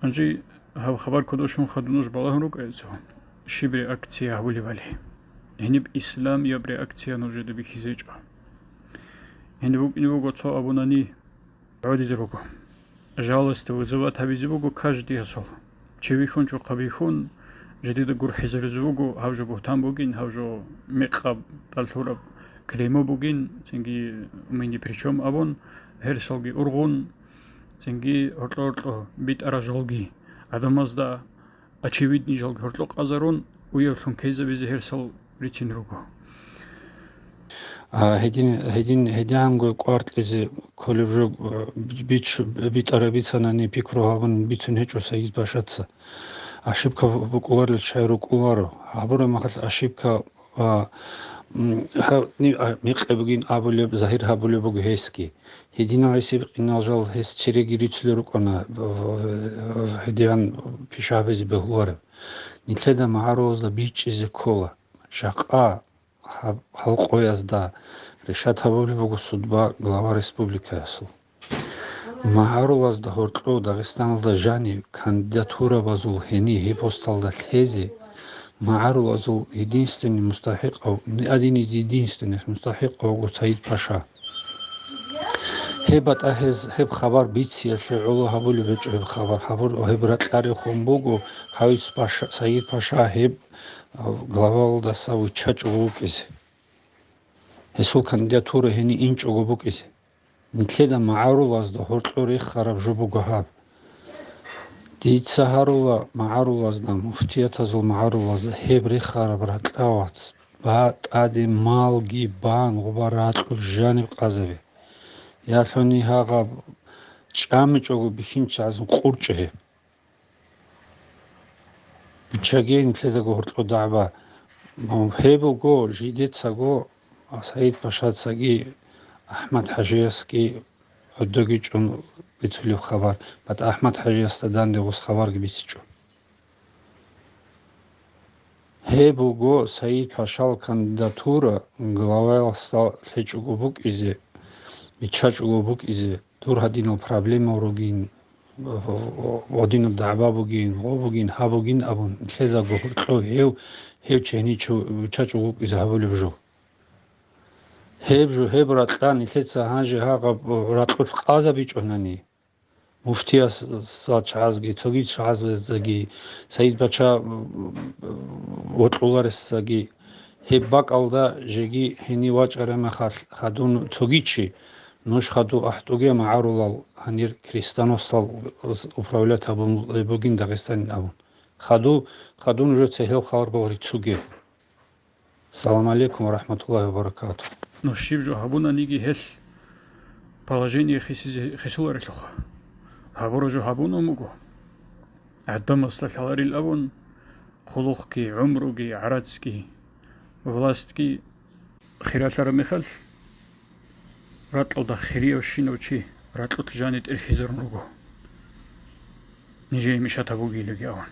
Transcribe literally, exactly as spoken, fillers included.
Гьанже гьаб хабар кодошун хадуб нуж балагьун рукӀа гьезул, щиб реакция гьабулебали. Гьениб исламияб реакция нужеда бихьизечӀо. Гьениб букӀине буго цо абунани гӀодизе руго. Жалость вызывать гьабизе буго каждиясул. Чи вихьун, чӀухъа бихьун, жидеда гурхӀизаризе буго, гьаб жо бугьтан бугин, гьаб жо мекъаб, тӀалъураб клеймо бугин, цинги мы ни при чём абун, гьерсалги ургъун, цинги гьоркьо-гьоркьо битӀара жалги, гӀадамазда очевидный жалги гьоркьо къазарун, уяблъун ккезабизе гьерсал рицин руго. А, гьедин, гьедин, гьедигӀанго кӀваркьизе кколеб жо, а, бич-, битӀараб бицанани пикру гьабун бицун гьечӀо Саид Пашаца. Ошибка букӀуларел чагӀи рукӀуларо. Гьабураб мехалъ ошибка, а, м, гьав-, ни-, а, мекъи бугин абулеб, загьир гьабулеб буго гьесги. Гьединал гьесиб къинал жал гьес череги рицулел рукӀана, в-, в-, гьедигӀан пишабизе бегьулареб. Нилъеда магӀарулазда бичӀчӀизе ккола. Жакъа гьаб-, гьал къоязда решат гьабулеб буго судьба глава республикаясул. МагӀарулазда гьоркьов Дагъистаналда жанив кандидатурабазул гьенив гьеб посталда лъезе, магӀарулазул единственный мустахӀикъав, один из единственных мустахӀикъав вуго Саид Паша. Гьеб батӀа гьез гьеб хабар бициялъе гӀоло гьабулеб гьечӀо гьеб хабар, гьабур-, гьеб ракьарехун буго гьавиц Паша, Саид Паша гьеб, а, главалдаса виччачӀого вукӀизе. Гьесул кандидатура гьенив инчӀого букӀизе. Нилъеда магӀарулазда гьоркьор рехараб жо буго гьаб. Дица гьарула магӀарулазда, муфтиятазул магӀарулазда гьеб рехараб ракьа вац, ба тӀаде малги бан гъуба ракьулъ жаниб къазабе. Ялъуни гьагъаб чӀамичӀого бихьинчагӀазун къурчӀа гьеб. Биччаге нилъедаго гьоркьо дагӀба. Гьеб буго жидецаго, Саид Пашацаги, АхӀмад ХӀажиясги гӀодоги чӀун бицулеб хабар, батӀа АхӀмад ХӀажиясда данде гъос хабарги бицичӀо. Гьеб буго Саид Пашал кандидатура главаялъа лъечӀого букӀизе, биччачӀого букӀизе, дур гьадинал проблема ругин, гьадинаб дагӀба бугин, гъо бугин, гьаб бугин абун, нилъедаго гьоркьо гьев, гьев чегьничав виччачӀого вукӀизе гьабулеб жо. Гьеб жо, гьеб ракьа нилъеца гьанже гьагъаб ракьулъ къазабичӀонани, муфтиясда чагӀазги, цоги чагӀаздаги, Саид Паша вокьуларесдаги, гьеб бакӀалда жеги гьенив вачӀараб мехалъ хадун цоги чи, нуж хаду ахӀдуге магӀарулал гьанир крестоносал управлять гьабун бугин Дагъистанин абун. Хаду, хаду нужер цебе гьел хабарал рицуге. Салам алейкум ва рахматуллахи ва баракатух. Ну, щиб жо гьабунаниги гьелъ положение хисизе-, хисуларелъулха. Гьабураб жо гьабун умуго. ГӀадамасда лъаларил абун, хъулухъги, гӀумруги, гӀарацги, властги хиралъараб мехалъ, ракьалда хириявщинав чи ракьулъ жани тӀерхьизарун руго. Нижее мешать гьабугейлаги абун.